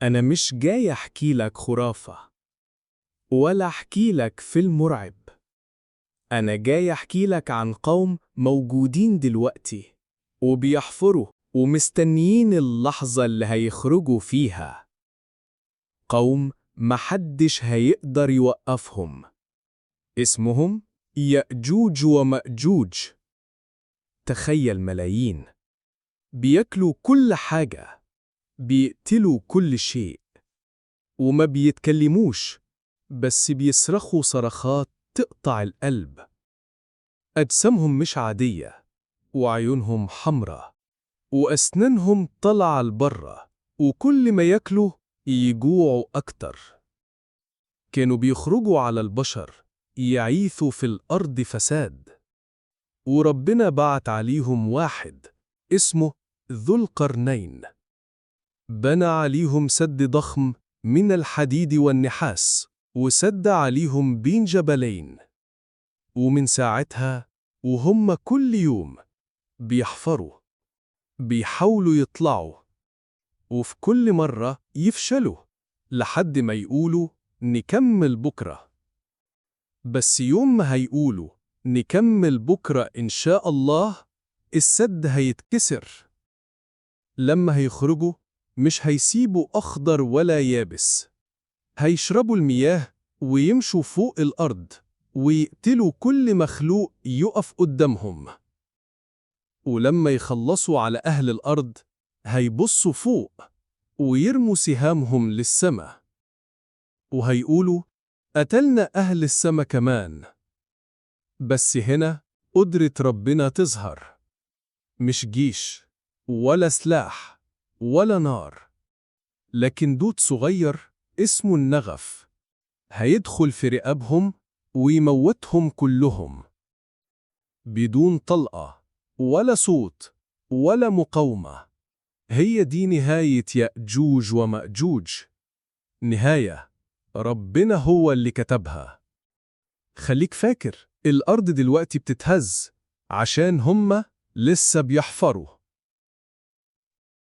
أنا مش جاي أحكي لك خرافة ولا أحكي لك فيلم مرعب. أنا جاي أحكي لك عن قوم موجودين دلوقتي وبيحفروا ومستنيين اللحظة اللي هيخرجوا فيها. قوم محدش هيقدر يوقفهم، اسمهم يأجوج ومأجوج. تخيل ملايين بياكلوا كل حاجة، بيقتلوا كل شيء، وما بيتكلموش، بس بيصرخوا صرخات تقطع القلب. أجسامهم مش عادية، وعيونهم حمرة، وأسنانهم طالعة لبره، وكل ما ياكلوا يجوعوا أكتر. كانوا بيخرجوا على البشر يعيثوا في الأرض فساد. وربنا بعت عليهم واحد اسمه ذو القرنين، بنى عليهم سد ضخم من الحديد والنحاس، وسد عليهم بين جبلين. ومن ساعتها وهم كل يوم بيحفروا، بيحاولوا يطلعوا، وفي كل مرة يفشلوا لحد ما يقولوا نكمل بكرة. بس يوم ما هيقولوا نكمل بكرة إن شاء الله، السد هيتكسر. لما هيخرجوا مش هيسيبوا أخضر ولا يابس، هيشربوا المياه ويمشوا فوق الأرض ويقتلوا كل مخلوق يقف قدامهم. ولما يخلصوا على أهل الأرض هيبصوا فوق ويرموا سهامهم للسما، وهيقولوا قتلنا أهل السما كمان. بس هنا قدرة ربنا تظهر، مش جيش ولا سلاح ولا نار، لكن دود صغير اسمه النغف هيدخل في رقابهم ويموتهم كلهم بدون طلقة ولا صوت ولا مقاومة. هي دي نهاية يأجوج ومأجوج، نهاية ربنا هو اللي كتبها. خليك فاكر الأرض دلوقتي بتتهز عشان هما لسه بيحفروا.